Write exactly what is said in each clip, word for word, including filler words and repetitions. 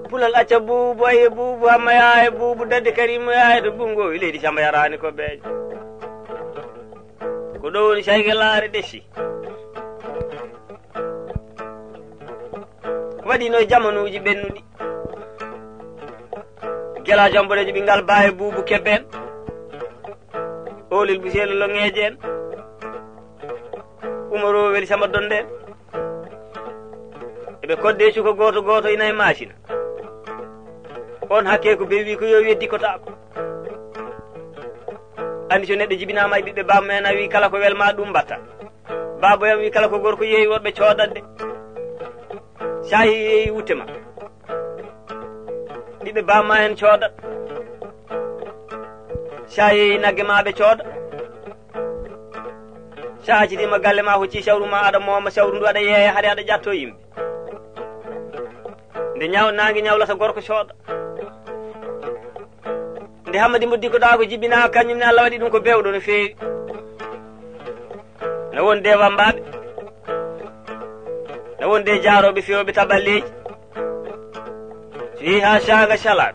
Pulal acca buubu, aye buubu, hamma yaa e buubu, dadde Karimu yaa e to bungo, leydi Samba yaraani ko beejo. Ko ɗo woni Saygelaare ɗesi. Waɗino e jamanuuji ɓennuɗi. Gelaajo am boɗeejo ɓinngal baaye buubu kebbe en. Oolel buseelo loŋeeje en. Umaro weli Samba Donde en. Eɓe kodde cuko gooto gooto ina e maasina. On hakke ko be wi ko yo weddi ko taako. Andi so neɗɗo jibinaama e ɓiɓɓe bamma en a wi kala ko welma ɗum mbatta. Baaba yam wi kala ko gorko yeeyi worɓe coodatde. Sa yeeyi wutte ma. Ɓiɓɓe bamma en coodat. Sa yeeyi nagge ma ɓe cooda. Sa accitima galle ma hocci sawru ma aɗa mooma sawru ndu aɗa yeeya haade aɗa ƴatto yimɓe. Nde ñaw-, naange ñawlata gorko cooda. Nde Hammadi Mboddi ko ɗa ko jibina kañum ne Allah waɗi ɗum ko bewɗo no feewi. Na wonde wambaaɓe. Na wonde jaarooɓe fewɓe taballeeji. So yehi haa caanga calaat.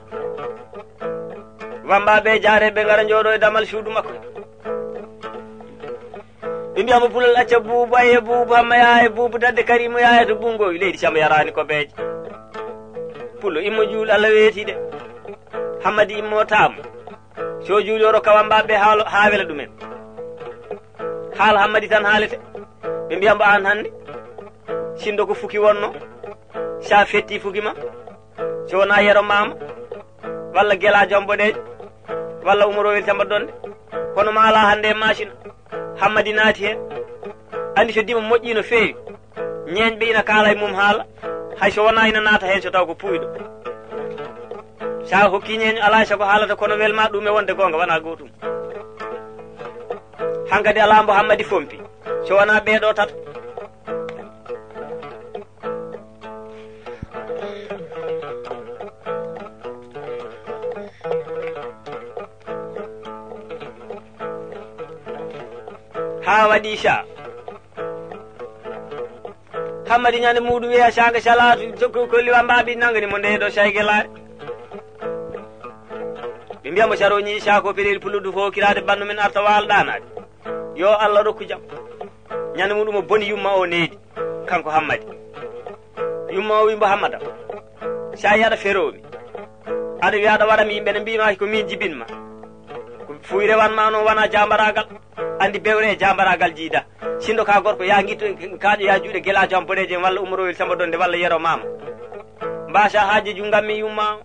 Wambaaɓe jaareeɓe ngara njooɗo e damal suudu makko. Ɓe mbiya mo pulal acca buubu aye buubu hamma yaa e buubu dadde Karimu yaa e to bungo leydi Samba yaraani ko beeje. Pullo immo juul Allah weeti de. Hammadi immo taamo. So juuli o rokka wambaaɓe haalo haa wela ɗumen. Haala Hammadi tan haalete. Ɓe mbiya mbo aan hannde. Sindo ko fuki wonno. Sa fetti fuki ma. So wonaa yero maama. Walla gelaajo am boɗeejo. Walla umoro wel tamba donde. Kono maala hannde e maasina. Hammadi naati heen. Anndi so dima moƴƴi no feewi. Ñeeñɓe ina kaala e mum haala. Hay so wonaa ina naata heen so taw ko puuyɗo. Sa hokki ñeeño alaa e sago haalata kono welma ɗum e wonde goonga wonaa gootum. Hankadi alaa mbo Hammadi fompi. So wonaa ɓee ɗoo tata. Haa waɗi sa. Hammadi ñande muɗum wiya sanga salatu jokko kolli wambaaɓe nangani mo nde ɗo saygelaare. Ɓe mbiya mo saroñi sa ko peɗeli pulludu fof kiraade bandu men arta waal ɗanaade. Yo Allah rokku jam. Ñande muɗum o boni yumma o needi. Kanko Hammadi. Yumma o wimbo Hammada. Sa yi aɗa feromi. Aɗa wiya aɗa waɗa mi yimɓe ne mbima ko min jibinma. Ko fuy rewanma noon wona jambaragal. Andi bewre e jambaragal jiida. Sindo ka gorko ya gitto kaƴo ya juuɗe gelajo am boɗeje walla umorowel samba donde walla yero mama. Mbasa haajeju ngam mi yumma.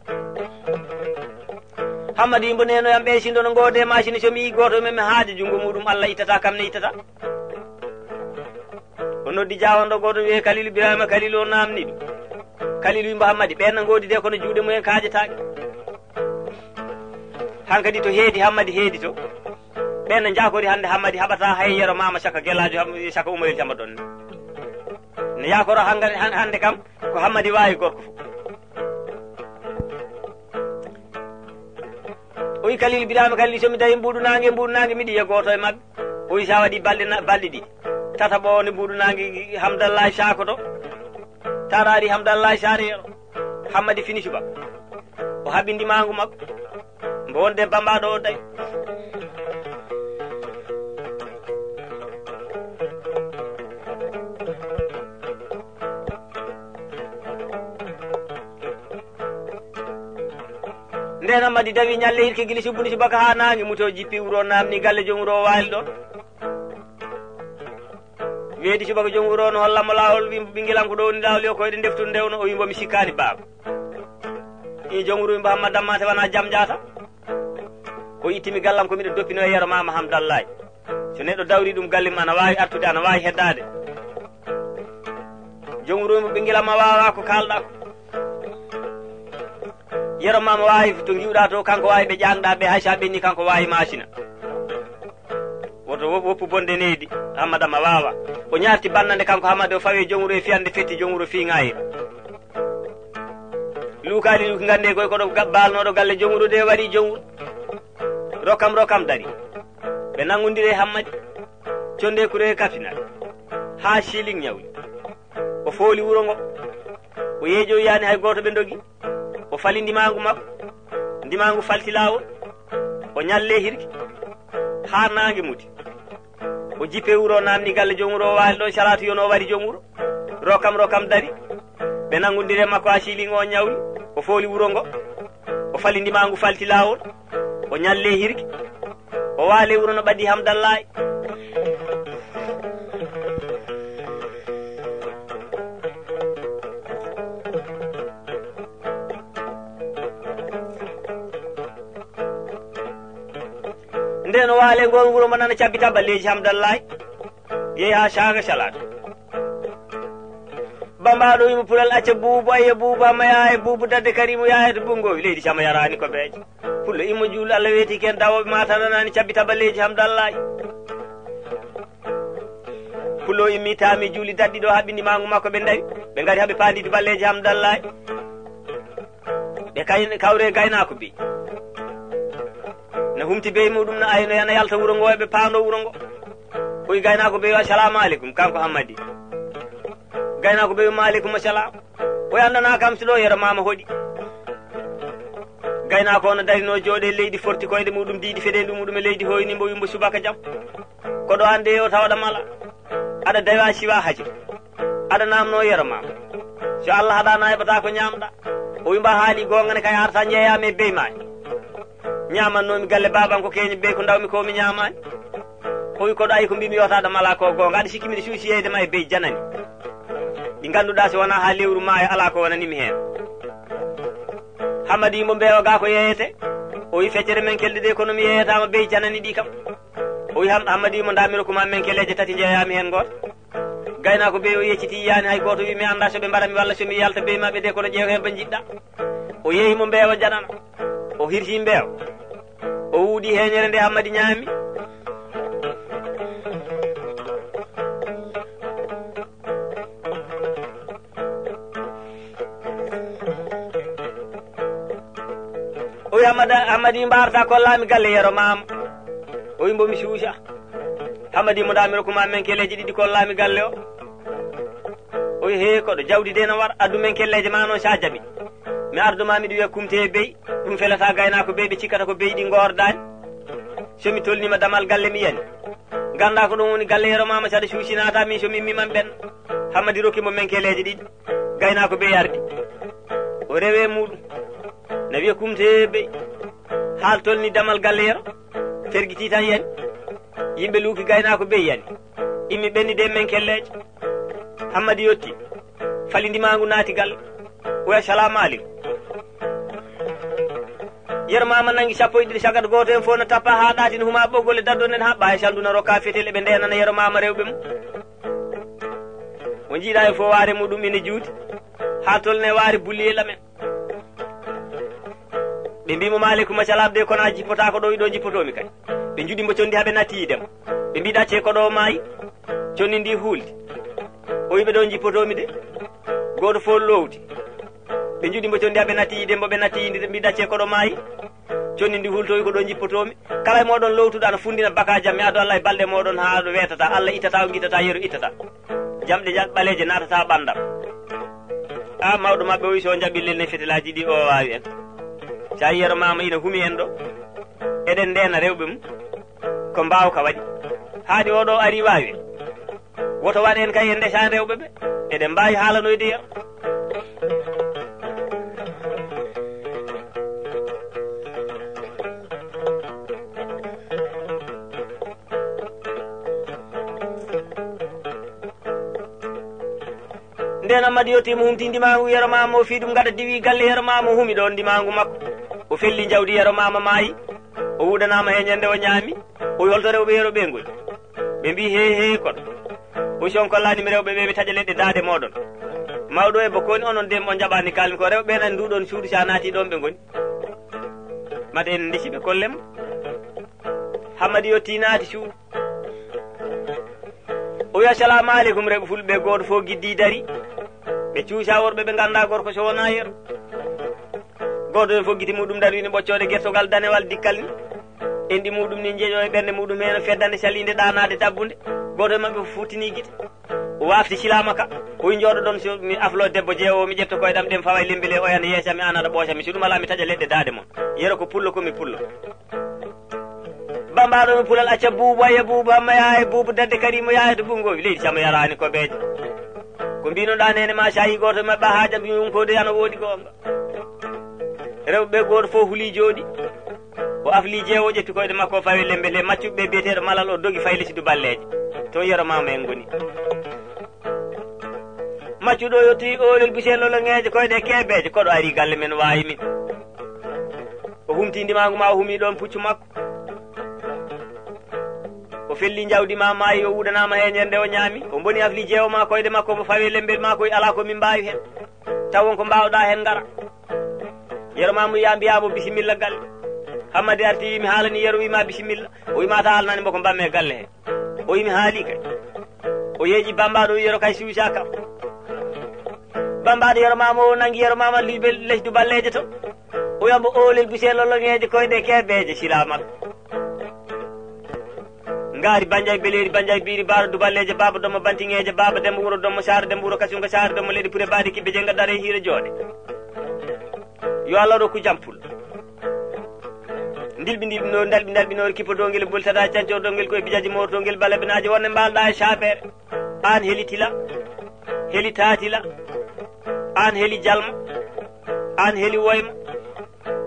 Hammadi mbo neno yam ɓe sindo no ngode machine so mi yi goto men mi haaje jungo muɗum Allah ittata kam ne ittata. O noddi jawanɗo goto wiye Kalilu Birama Kalilu o namni ɗum. Kalilu wimbo Hammadi ɓen na ngodi de kono juuɗe mumen kaaƴetaake. Hankadi to heedi Hammadi heedi to. Ɓen na jakori hande Hammadi haɓata hay yero mama saka gelajo Ham-, saka umoyel jamba ɗon. Ne yakoro hanga-, han-, hande kam ko Hammadi wawi gorko fof. O wi Kalilu Birama Kalilu so mi dañi mbuɗu nangue, mbuɗu nangue miɗo yiya goto e mabɓe. O wi sa waɗi balɗe na-, balɗe ɗiɗi. Tata ɓo ne mbuɗu nangue Hamdallahi Sakoto. Tarari Hamdallahi Sare yero. Hammadi fini suba. O haɓi ndimagu makko. Mbo wonde bambaɗo o dañi. Nden Hammadi dawi ñalle hirke gili subuni subaka ha nangi muto jippi wuro namni galle joom wuro o wali ɗon. Weedi subaka joom wuro no hollamo lawol wimbo ɓingilanko ɗo woni lawol yo koyɗe deftude ndewno o wimbo mi sikkani baaba. I joom wuro wimbo Hammadi Dammate wona jam jaata. O ittimi gallam ko miɗo doppino e Yero Maama Hamdallaay. So neɗɗo dawri ɗum galle mum, ana waawi artude, ana waawi heddaade. Joom wuro mo ɓe ngila ma waawaa ko kaalɗaa ko. Yero Maama waawi to ngiwɗaa to, kanko waawi ɓe ƴaŋɗaa ɓe, hay so a ɓenni kanko waawi maasina. Woto wo-, woppu bonde neydi, Hammada ma waawa. O ñaarti bannande kanko Hammadi, o fawi e joom wuro e fiyande fetti joom wuro fii ŋaayiri. Luukaali luuki ngannde koy ko ɗo ga-, baalnooɗo galle joom wuro de wari joom wuro. Rokkam, rokkam dari. Ɓe nanngondiri e Hammadi. Conde kure kaftinal. Haa siling ñawli. O fooli wuro ngo. O yeejoyaani hay gooto ɓe ndogi. O fali ndimaangu makko. Ndimaangu falti laawol. O ñalle hirki. Haa naange muti. O jippe wuro, naamni galle joom wuro, o waali ɗon, salatu yon o wari joom wuro. Rokkam, rokkam dari. Ɓe nanngondiri e makko haa siling o ñawli. O fooli wuro ngo. O fali ndimaangu falti laawol. O ñalle hirki. O waale wuro no ɓaddi Hamdallaay. Nden o waale ngoon wuro mo nana cabbita balleeji Hamdallaay. Yehi haa caaga calaata. Bambaaɗo wimo pulal acca buubu, ayya buubu, amma yaa e buubu dadde Karimu yaa e to bungo. Leydi cama yaraani ko beeje. Pullo immo juul Allah weeti ken dawooɓe ma tananaani cabbi taballeeji Hamdallaay. Pullo immi taami juuli daɗɗi ɗo haɓɓi ndimaangu makko ɓe ndawi. Ɓe ngari haɓe paanditi balleeji Hamdallaay. Ɓe kay-, kawre gaynaako bi. Na humti bey muɗum na ayno yana yalta wuro ngo, eɓe paando wuro ngo. O wi gaynaako bey, "Assalamu aleykum," kanko Hammadi. Gaynaako bey, "Maaleykum assalam." O wi, "Anndanaa kam si ɗo Yero Maama hoɗi." Gaynaako on darino jooɗe leydi, forti koyɗe muɗum, diidi feɗeendu muɗum e leydi, hoyni mbo, wi mbo, "Subaka jam. Ko ɗo an de o tawaɗa mala. Aɗa dawa siwa haji. Aɗa namno Yero Maama. So Allah haɗa na heɓata ko ñamɗa." O wi, "Mba haali goonga ne kay, arta jeeyami e bey maani. Ñaamannoomi galle baaban ko keeñi bey, ko ndawmi ko mi ñaamaani." O wi, "Koɗo ayi ko mbimi yewtaɗo mala ko goonga, aɗa sikki miɗo suusi yeyde ma e bey janani. Ɗi ngannduɗaa so wonaa haa lewru maayo alaa ko wonanimi heen." Hammadi mo mbeewa gaa ko yeeyete. O wi, "Feccere men kelɗe de kono mi yeeyataama bey janani ɗi kam." O wi, "Ham-, Hammadi mo ndaamiro ko ma men keleeje tati njeeyaami heen gooto." Gaynaako bey o yecciti yiyaani hay gooto, wi, "Mi anndaa so ɓe mbaranmi walla so mi yalta bey maɓɓe de, kono ƴeew heen ba njiɗɗa." O yehi mo mbeewa janana. O hirsi mbeewa. O wuuɗi heeñere nde Hammadi ñaami. O wi, "Hammada-, Hammadi mbarata kollaami galle Yero Maama." O wi, "Mbo mi suusa." Hammadi mo ndaamiro ko ma men keleeje ɗiɗi kollaami galle o. O wi, "He koɗo, jawdi de na war, addu men kelleeje ma noon sa jaɓi. Mi ardo ma miɗo wiya kumte e bey, ɗum felata gaynaako bey, ɓe cikkata ko bey ɗi ngoordaani. So mi tolnima damal galle mi yani. Gannda ko ɗum woni galle Yero Maama, saɗa suusinata min so min miman ɓen." Hammadi rokki mo men kelleeje ɗiɗi. Gaynaako bey ardi. O rewe muɗum. Na wiya kumte e bey. Haa tolni damal galle Yero. Fergiti tan yani. Yimɓe luuki gaynaako bey yani. Immi ɓenni de men kelleeje. Hammadi yotti. Fali ndimaangu naati galle. O wi, "Assalamu aleykum." Yero Maama nangi sappo e ɗiɗi sagat gooto en fof no tappa haa ɗaati no huma ɓoggol e daddo nden haɓɓa e saldu no rokka fetel eɓe ndenana Yero Maama rewɓe mum. O jiiɗa e fof waare muɗum ina juuti. Haa tolne waare bulli e lamen. Ɓe mbi mo, "Maaleykum assalam de, kono a jippotaako ɗo, iɗo jippotoomi kay." Ɓe njuɗi mbo condi haa ɓe natti yiide mo. Ɓe mbi, "Ɗaccee ko ɗo maayi." Condi ndi huldi. O wi, "Ɓe ɗo jippotoomi de." Gooto fof lowti. Ɓe njuɗi mbo condi haa ɓe natti yiide mbo, ɓe natti yiide mbi, "Ɗaccee ko ɗo maayi." Condi ndi hultowi, "Ko ɗo jippotoomi." Kala e mooɗon lowtuɗo ana funndina baka jam, mi addo Allah e balɗe mooɗon haa ɗo weetata. Allah ittata, o gittata, Yero ittata. Jamɗe ja-, ɓaleeje naatata ɓanndam. A mawɗo maɓɓe o wi, "So jaɓi lenne fetelaaji ɗi o waawi en. Sa yi Yero Maama ina humi en ɗo. Eɗen ndeena rewɓe mum. Ko mbaawka waɗi. Haadi o ɗo ari waawi en. Woto waɗ en kay en ndesa rewɓe ɓe. Eɗen mbaawi haalanoyde Yero." Nden Ammadi yottii mo humti ndimaangu Yero Maama o fii ɗum gada diwi galle Yero Maama o humi ɗoon ndimaangu makko. O felli jawdi Yero Maama maayi. O wuudanaama heen ñande o ñaami. O wi, "Holto rewɓe Yero ɓee ngoni?" Ɓe mbii, "Hee, hee, kono." O wi, "Si on kollaani mi rewɓe ɓee, mi taƴa leɗɗe daade mooɗon." Mawɗo e bokkooni, onon de on njaɓaani kaalmi ko rewɓe ɓee nan nduɗon suudu, si a naati ɗoon ɓe ngoni. Mate en ndesi ɓe kolle mo. Hammadi yottii naati suudu. O wi, "Assalamu aleykum, rewɓe fulɓe." Gooto fof giddii darii. Ɓe cuusa worɓe ɓe nganndaa gorko so wonaa Yero. Gooto heen fof gite muɗum darii ni ɓoccoode gertogal danewal dikkal ni. Enɗi muɗum ni njeƴo e ɓernde muɗum heen feddande saliinde ɗaanaade dabbunde. Gooto e maɓɓe fof futtinii gite. O wafti silaama ka. O wi, "Njooɗoɗon so mi afloo debbo jeewo, mi ƴetta koyɗam ɗen fawa e lembile, o yana yeesa mi, aan aɗa ɓoosa mi. So ɗum alaa mi taƴa leɗɗe daade mon. Yero ko pullo, ko mi pullo." Bambaɗo mi pulal acca buubu, aya buubu, hamma yaha e buubu, dadde kadi mo yaha e to bungo. Leydi sama yaraani ko beeje. Ko mbinoɗa nene ma sayi gooto maɓɓe haaja ɗum yonkoode yana woodi goonga. Rewɓe ɓe gooto fof huli jooɗi. O afli jeewo, ƴetti koyɗe makko, o fawi lembe le maccuɓe biyeteeɗo Malal, o dogi fay lesi du balleeje. To Yero Maama en ngoni. Maccuɗo o yottoyi oolel busel loloŋeeje koyɗe keebeeje, koɗo ari galle men waawi min. O humti ndimaangu ma, o humi ɗoon puccu makko. O felli njawdi ma maayi, o wuudanaama heen ñande o ñaami. O boni afli jeewo ma koyɗe makko, mo fawi lembel ma koy alaa ko min mbaawi heen. Taw won ko mbaawɗaa heen ngara. Yero Maama wiya mbiyaa mo bisimilla galle. Hammadi arti wi mi haalani Yero wi ma bisimilla. O wi ma ta haalnani mbo ko mbamme galle he. O wi mi haali kay. O yeeƴi Bambaɗo o wi Yero kay suusa kam. Bambaɗo Yero Maama o nangi Yero Maama liɓe lesdu balleeje to. O wi mbo oolel busel loloŋeeje koyɗe keebeeje silamal. Ngaari Banjay, Beleeri Banjay, Biiri Baaro, Duballeeje, Baaba Dommo, Bantiŋeeje, Baaba Demba Wuro Dommo, Saare Demba Wuro Kasunka, Saare Dommo, Leydi Pure, Baade Kibbe, Jenga, Dare, Hiire, Jooɗe. Yo Allah rokku jam pul. Ndilɓi ndilɓi no, ndalɓi ndalɓi no, kippo dongel, bol tata, canco dongel, koye bijaji moto dongel, bala binaaji wonde mbalɗa e caabere. Aan heli tila, heli taatila, aan heli jalma, aan heli woyma.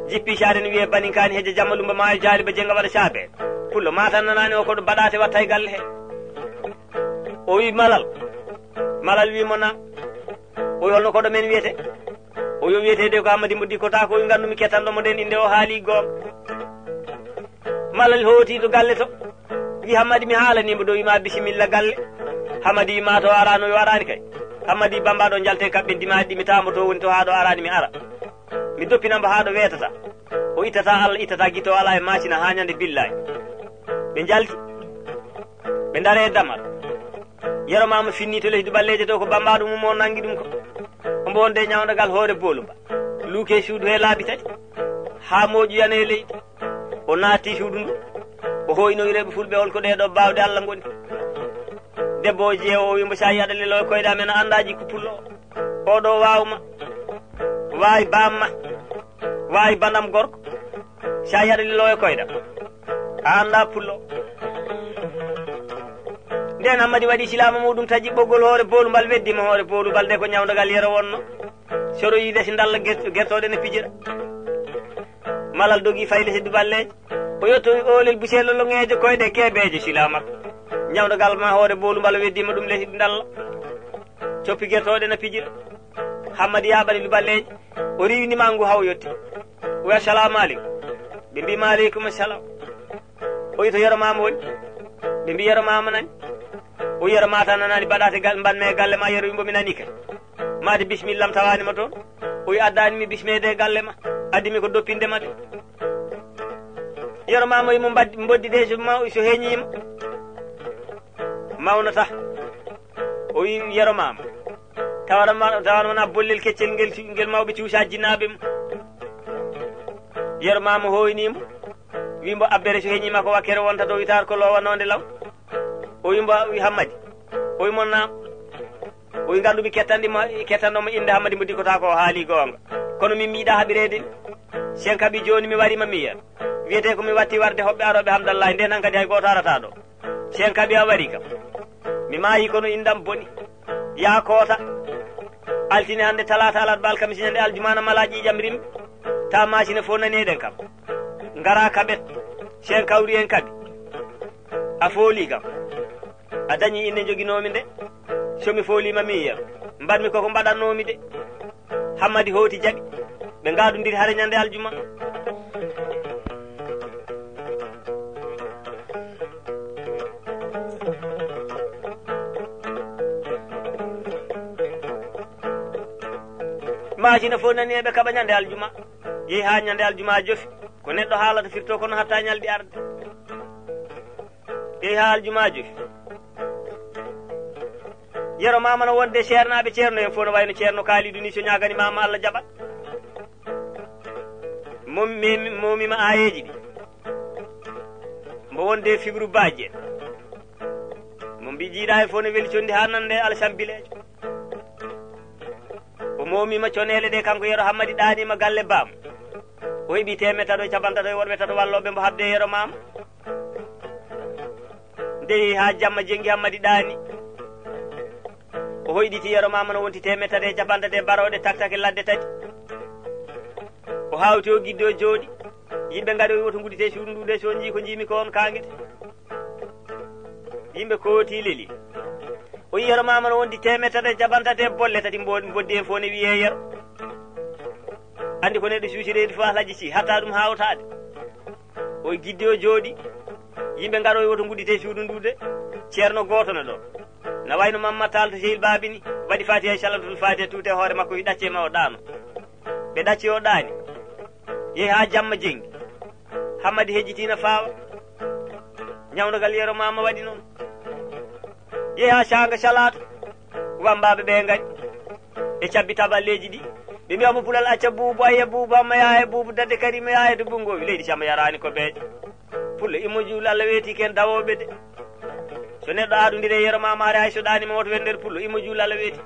Jippi caade no wiyee baninkaani hejja jamma lumba maayo jaali ba jenga waɗa caabe. Pullo matan nanaani o ko ɗo baɗaate watta e galle he. O wi Malal. Malal wi mo na. O wi holno koɗo men wiyete? O yo wiyetede ko Ammadi mo dikkota ko wi nganndu mi kettanɗo mo nden innde o haali goonga. Malal hooti to galle to. Wi Hammadi mi haalani mo ɗo wi ma bisimilla galle. Hammadi wi ma to araano yo araani kay. Hammadi Bamba ɗo njalte kaɓɓe dimaɗi mi tamo to woni to haa ɗo araani mi ara. Mi doppina mbo haa ɗo weetata. O ittata Allah, ittata gito alaa e maacina haa ñande billaay. Ɓe njalti. Ɓe ndare e damal. Yero Maama finni to leydi balleeje to ko bambaɗo mum o nangi ɗum ko. Ombo wonde ñawdagal hoore boolu ba. Luuke suudu he laabi tati. Haa moƴu yana e leydi. O naatti suudu ndu. O hoynoyi rewɓe fulɓe hol ko ɗee ɗo baawɗe Allah ngoni. Debbo o jeewo o wimbo sa yiyaɗa lelo e koyɗe amen a anndaji ko pullo o. Oɗo waawma. Waawi bamma. Waawi bandam gorko. Sa yiyaɗa lelo e koyɗam. A annda pullo. Nden Hammadi waɗi silaama muɗum taƴi ɓoggol hoore boolumbal weddima hoore boolumbal de ko ñawdagal yero wonno. Soroyi lesi ndalla ger-, gertoɗe ne pijira. Malal dogi fay lesi duballeeje. O yottoyi oolel buseelo loŋeeje koyɗe keebeeje silaama. Ñawdagal ma hoore boolumbal weddima ɗum lesi ndalla. Coppi gertoɗe ne pijira. Hammadi yaɓani duballeeje. O riwni mangu haw yotti. O wi, "Assalamu aleykum." Ɓe mbi, "Ma aleykum assalam." O wi, "To Yero Maama woni?" Ɓe mbi, "Yero Maama nani." O wi, "Yero Maama tan nanani baɗate gal-, mbanmi e galle ma." Yero wi, "Mbo mi nani kay. Maade bismillah am tawani ma toon." O wi, "Addani mi bismeede e galle ma. Addi mi ko doppinde ma de." Yero Maama wi mo mbaddi, mboddi de so ma-, so heñima. Mawnata. O wi, "Yero Maama. Tawana ma-, tawana wona bollel keccel ngel, ngel mawɓe cuusa jinnaaɓe mum." Yero Maama hoynimo. Wi mbo abbere so heñima ko wakkere wonta dow itar ko lowanode law. O wi mbo wi Hammadi. O wi mon naam. O wi nganndumi kettanɗi ma, kettanɗo mo innde Hammadi mo dikkota ko o haali goonga. Kono min mi yiɗa haɓireede ni. Sen kaɓi jooni mi warima mi yiya. Wiyete ko mi watti warde hoɓɓe arooɓe Hamdallahi nde nan kadi hay gooto arata ɗo. Sen kaɓi a wari kam. Mi maayi kono inndam boni. Yaa koota. Altine hannde talaata alarba alkamisi ñande aljumaana mala ƴiiƴam rimmi. Ta maasina fof nani eɗen kam. Ngara kaɓet. Sen kawri en kaɓi. A fooli kam. A dañi inne joginoomi nde. So mi fooliima mi yiya. Mbaɗmi koko mbaɗannoomi de. Hammadi hooti jaɓi. Ɓe ngaadondiri hare ñande aljuma. Maasina fof nani eɓe kaɓa ñande aljuma. Yehi haa ñande aljuma jofi. Ko neɗɗo haalata firto kono hatta ñalɗi arde. Yehi haa aljuma jofi. Yero Maama no wonde ceernaaɓe, ceerno en fof no wayno ceerno Kaalidu ni, so ñaagani Maama Allah jaɓat. Mom-, memi-, momima aayeeji ɗi. Mbo wonde fibru baaji en. Mo mbi jiiɗa e fof no weli condi haa nande alsambileejo. O momima coneele ɗe, kanko Yero Hammadi ɗaanima galle baam. O heɓi teemeɗɗe tato e capanɗe tato e worɓe tato wallooɓe mbo haɓde e Yero Maama. Nde yehi haa jamma jengi, Hammadi ɗaani. O hoyɗiti Yero Maama no wonti teemeɗɗe tato e capanɗe tati e barooɗe taktake ladde tati. O hawti o giddi o jooɗi. Yimɓe ngaɗoyi woto nguddite suudu ndu de, so on njii ko njiimi ko on kaangete. Yimɓe kooti leli. O yi Yero Maama no wondi teemeɗɗe tati e capanɗe tati e bolle tati mbo-, mboddi en fof ne wiyee Yero. Anndi ko neɗɗo cuuci reedi fof alhaji si hatta ɗum hawtaade. O giddi o jooɗi. Yimɓe ngaroyi woto nguddite suudu ndu de. Ceerno gooto no ɗo. Na wayno Mamma Taal to Sehil Baabi ni. Waɗi Faatiha e Salatul Faatiha tuute hoore makko wi ɗacce ma o ɗaano. Ɓe ɗacci o ɗaani. Yehi haa jamma jengi. Hammadi hejjitiina faawa. Ñawndogal Yero Maama waɗi noon. Yehi haa caanga calaatu. Wambaaɓe ɓe ngari. Ɓe cabbi taballeeji ɗi. Ɓe mbiya mo pulal acca buubu, ayya buubu, amma yaha e buubu, dadde Karima yaha e to bungo. Leydi sama yaraani ko beeje. Pullo immo juul Allah weeti ken dawooɓe de. So neɗɗo aadondiri e Yero Maama are hay so ɗaani ma woto wer nder pullo immo juul Allah weeti.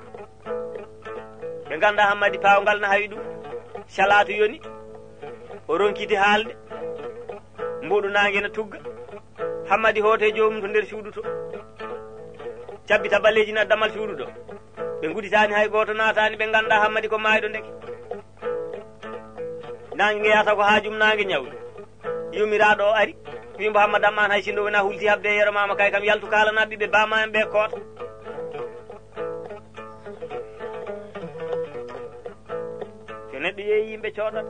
Ɓe ngannda Hammadi paawgal na hawi ɗum. Calaatu yoni. O ronkiti haalde. Mbuɗu naange na tugga. Hammadi hoote joomum to nder suudu to. Cabbi taballeeji na damal suudu ɗo. Ɓe nguditaani hay gooto naataani, ɓe ngannda Hammadi ko maayɗo ndeke. Naange nge yahata ko haajum naange ñawɗo. Yumiraaɗo o ari. Wi mbo Hammadi Ammaan hay sinno wona hulti haɓde e Yero Maama kay kam yaltu kaalana ɓiɓɓe baama en ɓe koota. So neɗɗo yeeyi yimɓe coodata.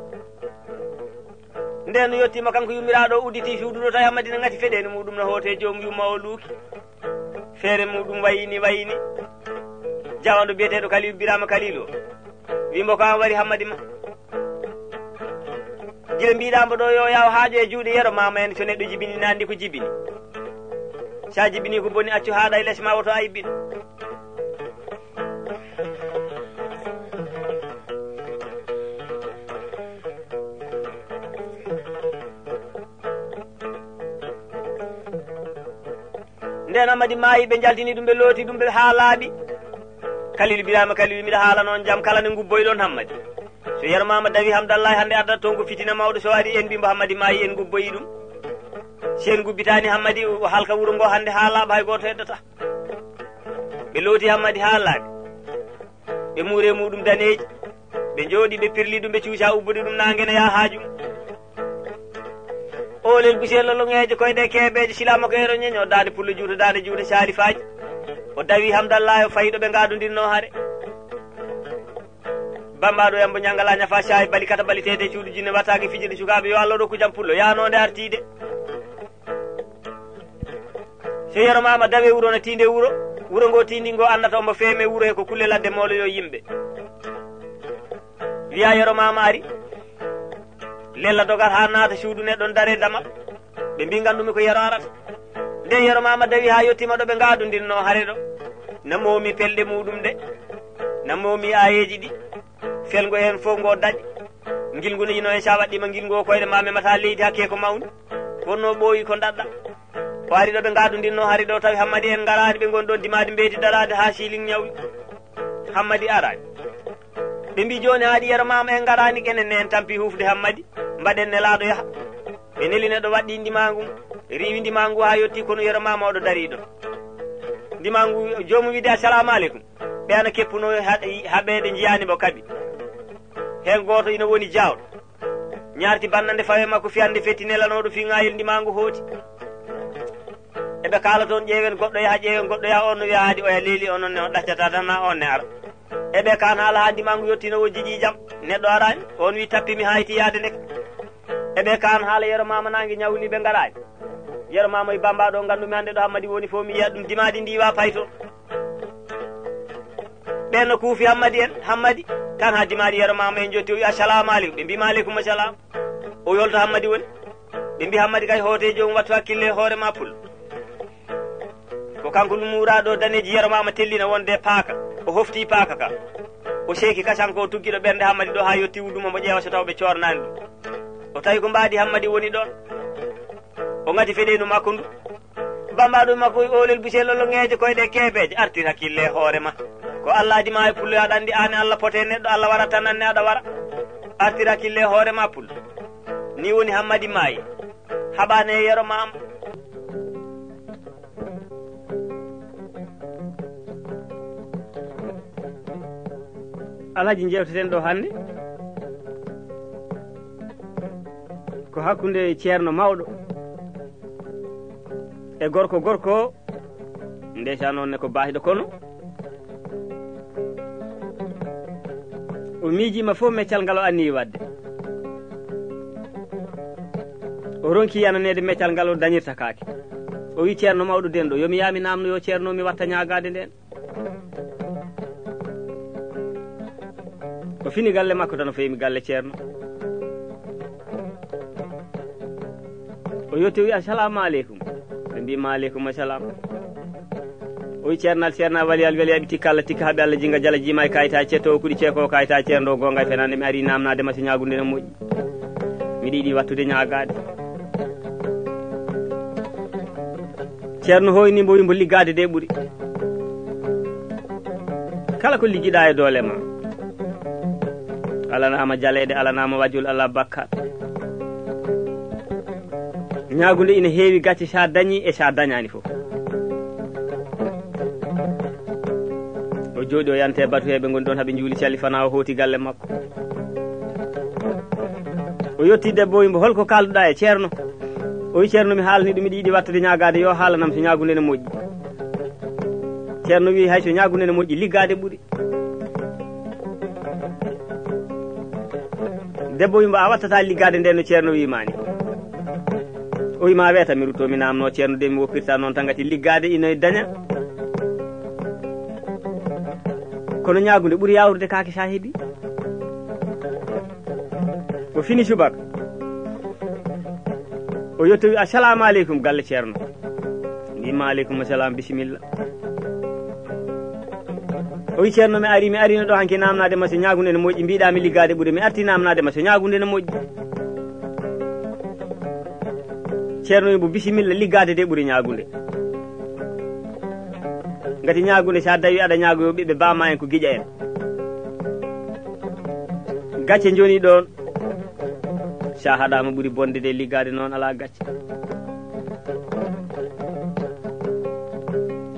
Nden no yettiima kanko yummiraaɗo o udditi suudu ɗo tawi Hammadi na ngati feɗeende muɗum no hoote joom yumma o luuki. Feere muɗum wayini, wayini. Jawanɗo biyeteeɗo Kalilu Biraama Kalilu o. Wi mbo ko an wari Hammadi ma. Gila mbiɗa mbo ɗo yo yaw haajo e juuɗe Yero Maama en so neɗɗo jibini na anndi ko jibini. Sa jibini ko boni accu haaɗa e les ma woto a ibbin. Nden Hammadi maayi, ɓe njaltini ɗum, ɓe looti ɗum, ɓe haa laaɓi. Kalilu Biraama Kalilu, miɗa haala noon jam kala ne ngubboyɗon Hammadi. So Yero Maama dawi Hamdallahi hannde addata toon ko fitina mawɗo, so ari en mbi mbo Hammadi maayi, en ngubboyi ɗum. Si en ngubbitaani Hammadi, o halka wuro ngo hannde haa laaɓa, hay gooto heddata. Ɓe looti Hammadi haa laaɓi. Ɓe muure muɗum daneeji. Ɓe njooɗi, ɓe pirli ɗum, ɓe cuusa ubbude ɗum naange ne yaa haaju. Oolel busel lolongeejo koyɗe keebeeje silama ko ero ñeño daande pullo juuto daande juuto saalifaaji. O dawi Hamdallahi o fayi ɗo ɓe ngaadondirno hare. Bambaɗo yambo ñangala ñafa saahi bali kata bali tete cuuɗi jinne wattaaki fijirde sukaaɓe yo Allah rokku jam pullo yaanoonde artiide. So Yero Maama dawe wuro no tiinde wuro, wuro ngo tiindi ngo anndata omo feeme wuro he ko kulle ladde moolo yo yimɓe. Wiya Yero Maama ari, lella dogal haa naata suudu ne ɗon dare damal. Ɓe mbi nganndumi ko Yero arata. Nde Yero Maama dawi haa yettiima ɗo ɓe ngaadondirno hare ɗo, na moomi pelɗe muɗum ɗe, na moomi aayeeji ɗi. Felgo heen fof ngo daɗi. Ngilngu ne yino en sa waɗɗiima ngilngu o koyɗe ma memata leydi hakke ko mawni. Wonno ɓooyi ko daɗɗa. O ari ɗo ɓe ngaadondirno hari ɗo tawi Hammadi en ngaraani ɓe ngon ɗon dimaadi mbeedi daraade haa siilin ñawli. Hammadi araani. Ɓe mbi jooni haaɗi Yero Maama en ngaraani enen ne en tampi huufde Hammadi. Mbaɗen nelaaɗo yaha. Ɓe neli neɗɗo waɗɗi ndimaangu. Riiwi ndimaangu haa yotti kono Yero Maama oɗo darii ɗo. Ndimaangu joomu wiide assalamu aleykum. Ɓe ana keppuno ha-, haɓeede njiyaani mo kaɓi. Heen gooto ina woni jaawɗo. Ñaarti bannande fawe makko fiyande fetti nelanooɗo fii ŋaayel ndimaangu hooti. Eɓe kaala toon ƴeewen goɗɗo yaha, ƴeewen goɗɗo yaha, on no wiya haadi oya leeli, onon ne on ɗaccata tan na on ne ara. Eɓe kaan haala haa ndimaangu yottina o jiji jam. Neɗɗo araani, on wi tappimi hayti yaade ndeke. Eɓe kaan haala Yero Maama naange ñawli ɓe ngaraani. Yero Maama e Bamba ɗo nganndu mi hannde ɗo Hammadi woni fof mi yiya ɗum dimaadi ndiwa payto. Ɓeen no kuufi Hammadi en, Hammadi. Tan haa dimaaɗi Yero Maama en njotti, o wi, "Assalamu aleykum." Ɓe mbi, "Ma aleykum assalam." O wi, "Hol to Hammadi woni?" Ɓe mbi, "Hammadi kay, hoote joomum, wattu hakkille e hoore ma, pullo." Ko kanko ɗum muuraaɗo daneeji Yero Maama tellina wonde paaka. O hofti paaka ka. O seeki kasanko, o tuggiɗo ɓernde Hammadi ɗo haa yotti wuddu mo, mo ƴeewa so taw ɓe coornaani ɗum. O tawi ko mbaadi Hammadi woni ɗoon. O ŋati feɗeenu makko ndu. Bambaɗo makko e oolel busel lollo ŋeeje koyɗe keebeeje, artir hakkille e hoore ma. Ko Allah adi ma e pullo, aɗa anndi aan e Allah pote neɗɗo, Allah wara tan anne aɗa wara. Artir hakkille e hoore ma pullo. Ni woni Hammadi maayi. Haɓaane e Yero Maama. Alhaji, njeewteten ɗo hannde ko hakkunde ceerno mawɗo e gorko. Gorko, ndeysaan, on ne ko baasɗo, kono o miijiima fof meccal ngal o anniyi waɗde. O ronki yananeede meccal ngal, o dañirta kaake. O wi, "Ceerno mawɗo denɗo, yo mi yaa mi naamnoyo ceerno, mi watta ñaagaade nden." O fini galle makko tan, o feymi galle ceerno. O yetti, o wi, "Assalamu aleykum." Ɓe mbi, "Ma aleykum assalam." O wi, "Ceernal, ceernal, waliyal, weli, aɓi tikka Allah, tikka haɓi Allah, jinga jala, jiima e kayita, cetto o kuɗi, ceeko o kayita, ceerno o goonga e fenande, mi ari namnade ma so ñaagunde ne moƴƴi. Miɗo yiɗi wattude ñaagaade." Ceerno hoyni mbo, wi mbo, "Liggaade de ɓuri. Kala ko liggiɗa e doole ma, alanaama jaleeɗe, alanaama wajul, alaa bakkaat. Ñaagunde ina heewi gacce, sa dañi e sa dañaani fof." O jooɗi, o yante batu he ɓe ngoni ɗon, haɓe njuuli calli fana, o hooti galle makko. O yetti debbo, o wi mbo, "Holko kaalduɗa e ceerno?" O wi, "Ceerno, mi haalani ɗum, miɗo yiɗi wattude ñaagaade, yo haalanam so ñaagunde ne moƴƴi." Ceerno wi, "Hay so ñaagunde ne moƴƴi, liggaade ɓuri." Debbo wi mbo, "A wattata liggaade nde no ceerno wi ma ni." O wi, "Ma weeta, mi rutto mi namno ceerno de, mi woppirta noon tan, ngati liggaade ina daña. Kono ñaagunde ɓuri yawrude kaake sa heɓi." O fini subaka. O yetti, o wi, "Assalamu aleykum, galle ceerno." Mbi, "Ma aleykum assalam, bisimilla." O wi, "Ceerno, mi ari, mi arino ɗo hanki namnade ma so ñaagunde ne moƴƴi, mbiɗa mi liggaade ɓuri, mi arti namnade ma so ñaagunde ne moƴƴi." Ceerno wi mbo, "Bisimilla, liggaade de ɓuri ñaagunde. Ngati ñaagunde, sa dawi aɗa ñaago yo ɓiɓɓe bama en ko giƴa en. Gacce joni ɗon, sa haɗama ɓuri bonde de, liggaade noon ala gacce."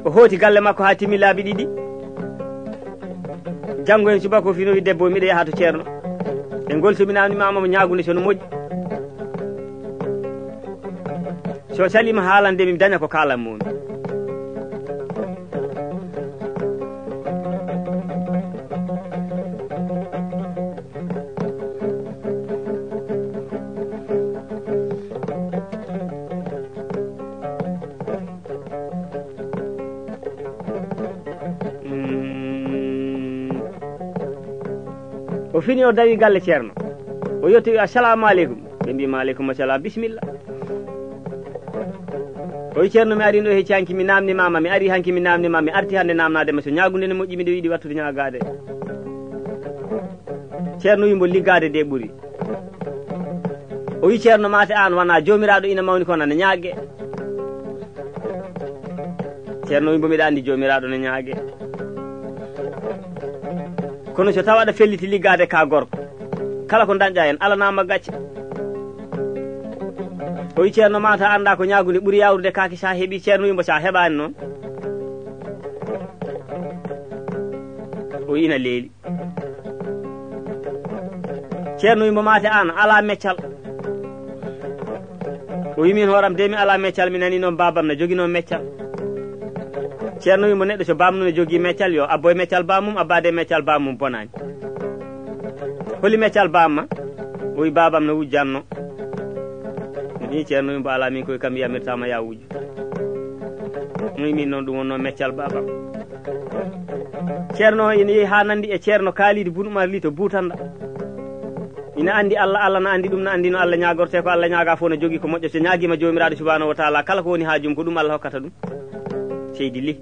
O hooti galle makko haa timmi laabi ɗiɗi. Janngo en subaka o finowi debbo, miɗo yaha to ceerno. E ngol so mi namni mama mo ñaagunde so no moƴƴi. So salima haalande mi daña ko kaalan moni. Mm. O fini, o dawi galle ceerno. O yetti, "Assalamu aleykum." Ɓe mbi, "Ma aleykum assalam, bisimilla." O wi, "Ceerno, mi ari ɗo hecci hanki, mi namni mama, mi ari hanki, mi namni ma, mi arti hannde namnade ma so ñaagunde ne moƴƴi, miɗo yiɗi wattude ñaagade." Ceerno wi mbo, "Liggaade de ɓuri." O wi, "Ceerno, mate an wona joomiraaɗo ina mawni kono ana ñaagge." Ceerno wi mbo, "Miɗa anndi joomiraaɗo ne ñaage. Kono so tawa aɗa felliti liggaade ka gorko, kala ko dañɗa heen, alanama gacce." O wi, "Ceerno, mata annda ko ñaagunde ɓuri yawrude kaake sa heɓi." Ceerno wi mbo, "Sa heɓaani noon?" O wi, "Ina leeli." Ceerno wi mbo, "Mate an ala meccal?" O wi, "Min hooram de mi ala meccal, mi nani noon babam na joginoo meccal." Ceerno wi mbo, "Neɗɗo so bamum ne jogii meccal, yo abbo e meccal bamum, abbaade e meccal bamum bonaani. Holi meccal bamma?" O wi, "Babam no wujjanno." Ni Ceerno wi mbo, "Ala, min koye kam yamirtama ya wujju." O wi, "Min noon ɗum wonno meccal babam." Ceerno o ina yehi haa nanndi e Ceerno Kaalidi Bun Umar Li to Buutannda. Ina anndi Allah, Allah na anndi ɗum, na anndi no Allah ñaagortee, ko Allah ñaaga fof no jogii ko moƴƴo. So ñaagiima Joomiraaɗo Subhaanahu wa Taala, kala ko woni haajum, ko ɗum Allah hokkata ɗum. Seydi Li.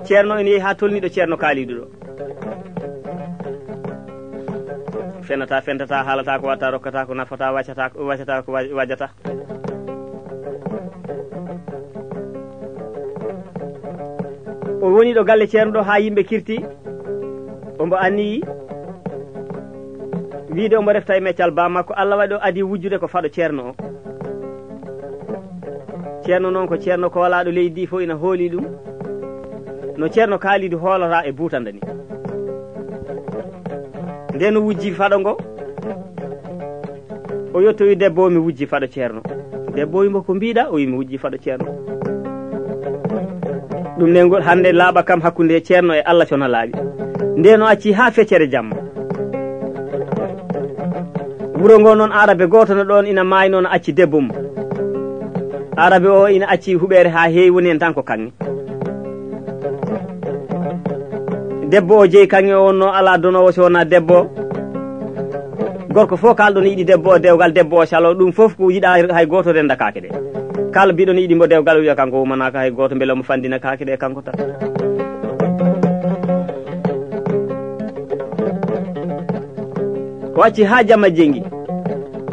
Ceerno ina yehi haa tolni ɗo Ceerno Kaalidu ɗo. Fenata, fentata, haalata ko watta, rokkata ko nafata, waccata, waccata ko wa-, wajata. O woni ɗo galle Ceerno ɗo haa yimɓe kirti. Ombo anniyi wiide ombo refta e meccal ba makko. Allah waɗi o adi wujjude ko faɗo Ceerno o. Ceerno noon ko Ceerno koolaaɗo leydi ndi fof ina hooli ɗum. No Ceerno Kaalidu hoolata e Buutanda ni. Nden o wujji faɗo ngo, o yottowi debbo o, mi wujji faɗo Ceerno. Debbo o wimo, ko mbiɗa? O wi, mi wujji faɗo Ceerno. Ɗum ne ngol hannde laaɓa kam hakkunde Ceerno e Allah, sona laaɓi. Nden o acci haa feccere jamma. Wuro ngo noon, Arabe gooto no ɗoon ina maayno, no acci debbo mum. Arabe o ina acci huɓeere haa heewi, woni heen tan ko kaŋŋe. Debbo o jeyi kaŋŋe o wonno, alaa donoowo so wonaa debbo o. Gorko fof kaalɗo no yiɗi debbo o dewgal, debbo o calo, ɗum fof ko yiɗa hay gooto renda kaake ɗe. Kala mbiɗo no yiɗi mbo dewgal, o wiya kanko wumanaaka hay gooto, mbele omo fandina kaake ɗe kanko tan. O acci haa jamma jenngi.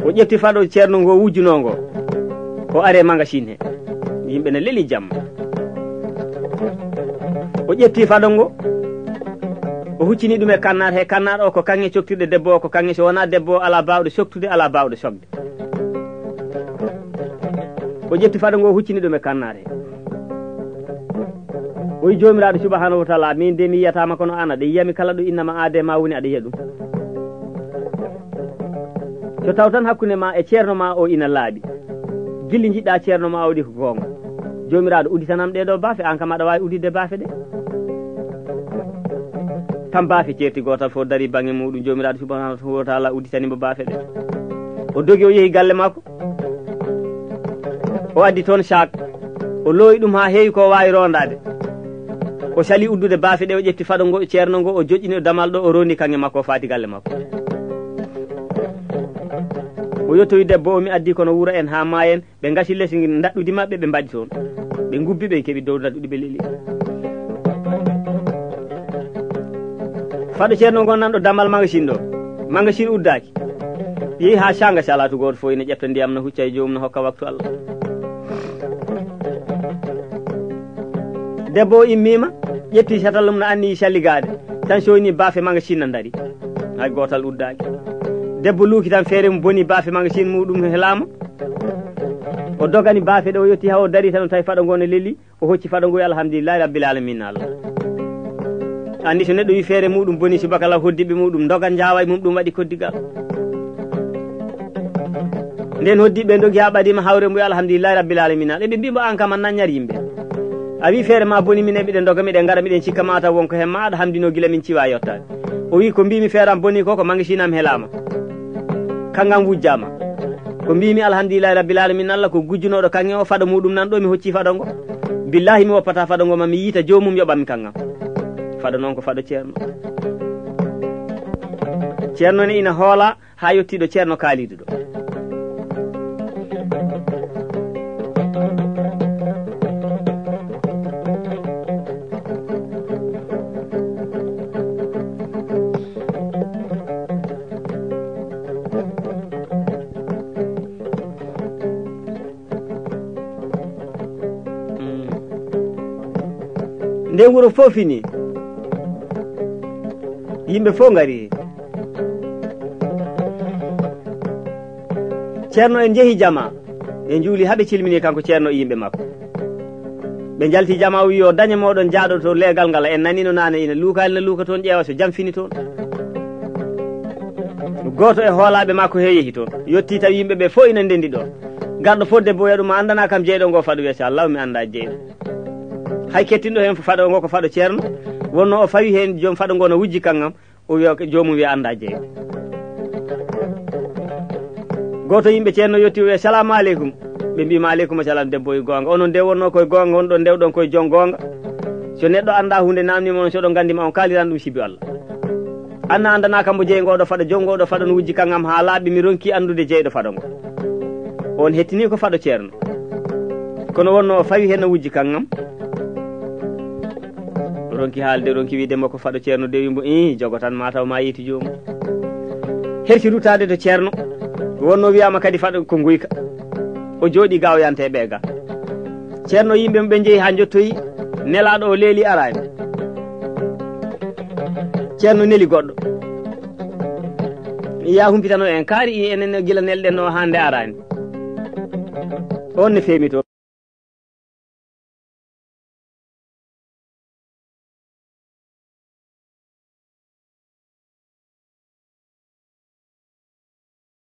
O ƴetti faɗo Ceerno ngo wujjunoo ngo. O ari e magasin he. Yimɓe ne leli jamma. O ƴetti faɗo ngo. O huccini ɗum e kannaar he. Kannaar o ko kaŋŋe coktirɗe debbo o, ko kaŋŋe. So wonaa debbo o, alaa baawɗo soktude, alaa baawɗo sokde. O ƴetti faɗo ngo, o huccini ɗum e kannaare. O wi Joomiraaɗo Subhaanahu wa Taala, min de mi yiyataama kono aan aɗa yiyami, kala ɗo innama aade ma woni aɗa yiya ɗum. So taw tan hakkunde ma e ceerno ma o ina laaɓi. Gilli njiɗɗa ceerno ma o waɗi ko goonga. Joomiraaɗo udditanam ɗee ɗoo baafe, aan kam aɗa waawi udditde baafe ɗe. Tan baafe ceerti gootal fof darii baŋnge muuɗum, Joomiraaɗo Subhaanahu wa Taala udditani mo baafe ɗe. O dogi, o yehi galle makko. O addi toon saak. O loowi ɗum haa heewi ko o waawi roondaade. O sali uddude baafe ɗe, o ƴetti faɗo ngo, ceerno ngo, o joƴƴini o damal ɗo, o rondi kaŋŋe makko, o faati galle makko. O yottoyi debbo o, mi addi kono wuro en haa maayen. Ɓe ngasi les ndaɗɗudi maɓɓe, ɓe mbaɗi toon. Ɓe ngubbi, ɓe keɓi dow ndaɗɗudi, ɓe leli. Faɗo ceerno ngon nan ɗo damal magasin ɗo. Magasin uddaaki. Yehi haa caanga salatu gooto fof ina ƴetta ndiyam, no hucca e joomum, no hokka waktu Allah. Debbo o immiima, ƴetti satal mum, no anniyi salligaade. Tan sooyni baafe magasin na ndari. Hay gootal uddaaki. Debbo luuki tan feere mum, boni baafe magasin muuɗum he laama. O dogani baafe ɗe, o yetti haa o darii tan, o tawi faɗo ngo no leli. O hocci faɗo ngo, alhamdulillahi rabbil alamin Allah. Anndi so neɗɗo wi feere muuɗum boni, subaka Allah, hoddiiɓe muuɗum ndoga, njaawa e mum, ɗum waɗi koddigal. Nden hoddiiɓe ndogi haa ɓadii ma hawre mbo, alhamdulillahi rabbil alamin Allah. Eɓe mbii mbo, aan kam a naññat yimɓe. A wi feere ma boni, min e miɗen ndoga, miɗen ngara, miɗen cikka ma taw won ko heen ma aɗa hamdinoo gila min ciwa yottaade. O wi, ko mbiimi feere am boni ko, ko magasin am helaama. Kaŋŋam wujjaama. Ko mbiimi alhamdulillahi rabbil alamin Allah, ko gujjunooɗo kaŋŋe o, faɗo muuɗum nan ɗo, mi hocci faɗo ngo. Billahi mi woppataa faɗo ngo ma mi yiita joomum yoɓammi kaŋŋam. Faɗo noon ko faɗo ceerno. Ceerno ne ina hoola haa yottiiɗo ceerno Kaalidu ɗo. Nden wuro fof fini. Yimɓe fof ngari. Ceerno en njehi jama. Ɓe njuuli haa ɓe cilmini kanko ceerno e yimɓe makko. Ɓe njalti jama, o wi, yo dañe mooɗon jaaɗo to leegal ngal. En nani no naane ina luukaali na luuka toon, ƴeewa so jam fini toon. Gooto e hoolaaɓe makko he yehi toon. Yotti tawi yimɓe ɓe fof ina ndendi ɗo. Garɗo fof debbo wiya ɗum, a anndana kam jeyɗo ngo faɗo? Wiya, si Allah mi annda jeyɗo. Hay kettinɗo heen faɗo ngo ko faɗo ceerno. Wonno o fawi heen joom faɗo ngo no wujji kaŋŋam. O wiya ko joomum wiya annda jeyɗo. Gooto yimɓe ceerno yotti o wiya, salamu aleykum. Ɓe mbii, ma aleykum salam, debbo e goonga. Onon de wonno koye goonga, on ɗon ndewɗon koye joom goonga. So neɗɗo anndaa huunde, naamnii ma on, so oɗon nganndi ma, on kaaliran ɗum sibbi Allah. Anna anndanaaka mbo jeyi ngooɗo faɗo, joom ngooɗo faɗo no wujji kanngam haa laaɓi, mi ronki anndude jeyɗo faɗo ngo. On hettini ko faɗo ceerno. Kono wonno o fawi heen no wujji kanngam. Ronki haalde, ronki wiide mbo ko faɗo ceerno, dewi mbo, ii, jogo tan mataw ma yeyti joomum. Hersi ruttaade to ceerno, wonno wiyaama kadi faɗo ko nguyka. O jooɗi ga o yanta e ɓee ga. Ceerno, yimɓe mum ɓe njehi haa njottoyi, nelaaɗo o leeli araani. Ceerno neli goɗɗo. Ya humpitano en, kaari enen gila nelɗen o haa nde araani. On ne feemi to.